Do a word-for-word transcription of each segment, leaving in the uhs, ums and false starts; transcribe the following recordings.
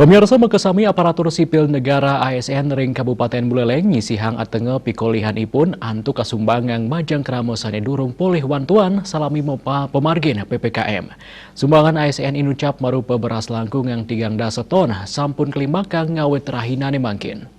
Miarsa, makasami aparatur sipil negara A S N ring Kabupaten Buleleng nyisihang atengah pikolihanipun antuk kasumbangan majeng krama sane durung polih wantuan salami mopa pamargin P P K M. Sumbangan A S N inucap marupa beras langkungan tigang dasa ton sampun kalimbakang ngawit rahinane mangkin.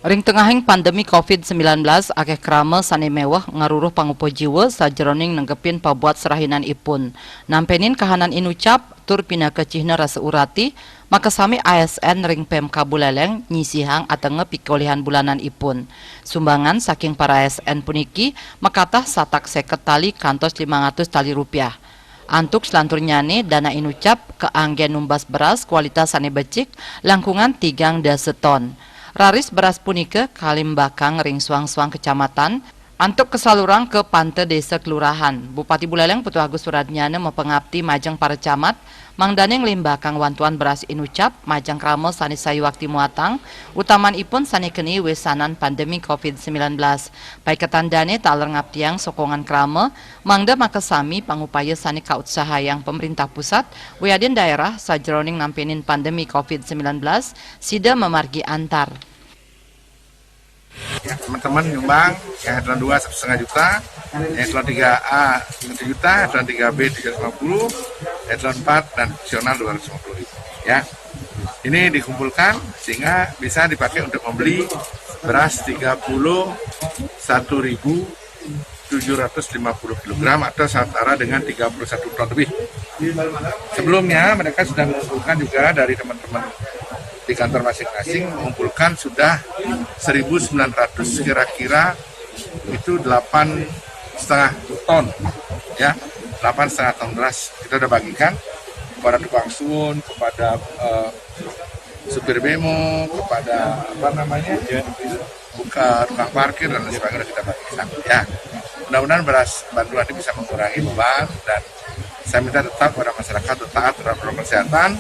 Ring tengahing pandemi covid sembilan belas, akeh krama sane meweh ngaruruh pangupa jiwa sajeroning nenggepin pabuat serahinanipun. Nampenin kahanan inucap tur pinaka cihna rasa urati, makasami A S N ring Pemka Buleleng nyisihang atengah pikolihan bulananipun. Sumbangan saking para A S N puniki makatah satak seket tali kantos limang atus tali rupiah. Antuk selanturnyane, dana inucap kaanggen numbas beras kualitas sane becik, langkungan tigang dasa ton. Raris beras punika kalimbakang ring suang-suang kecamatan, antuk kasalurang ka panta desa kelurahan. Bupati Buleleng Putu Agus Suradnyana mapangapti majeng para camat, mangdane nglimbakang wantuan beras inucap majeng krama sane sayuakti muatang, utamanipun sane keni wesanan pandemi covid sembilan belas. Paiketan dane taler ngaptiang sokongan krama, mangda makasami pangupaya sane kautsahayang pamrintah pusat wiadin daerah sajeroning nampenin pandemi covid sembilan belas, sida mamargi antar. Ya, teman-teman nyumbang, yang eselon dua satu setengah juta, yang eselon tiga A satu juta, eselon tiga B tujuh ratus lima puluh, eselon empat dan fungsional dua ratus lima puluh ribu. Ya, ini dikumpulkan sehingga bisa dipakai untuk membeli beras tiga puluh satu ribu tujuh ratus lima puluh kilogram atau setara dengan tiga puluh satu ton lebih. Sebelumnya mereka sudah mengumpulkan juga dari teman-teman di kantor masing-masing, mengumpulkan sudah seribu sembilan ratus, kira-kira itu delapan setengah ton, ya, delapan setengah ton beras kita udah bagikan kepada tukang sun, kepada eh, supir bemo, kepada apa namanya, buka tukang parkir dan lain sebagainya kita bagikan. Ya, mudah-mudahan beras bantuan ini bisa mengurangi beban dan saya minta tetap kepada masyarakat untuk taat terhadap protokol kesehatan.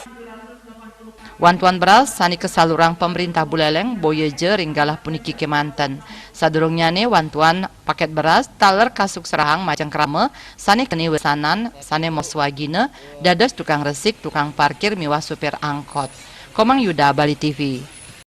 Wantuan beras sane kasalurang pamrintah Buleleng boya ja ring galah puniki kemanten. Sadurungnyane wantuan paket beras taler kasukserahang majeng krama sane keni wesanan sane maswagina dados tukang resik, tukang parkir miwah supir angkot. Komang Yuda, Bali T V.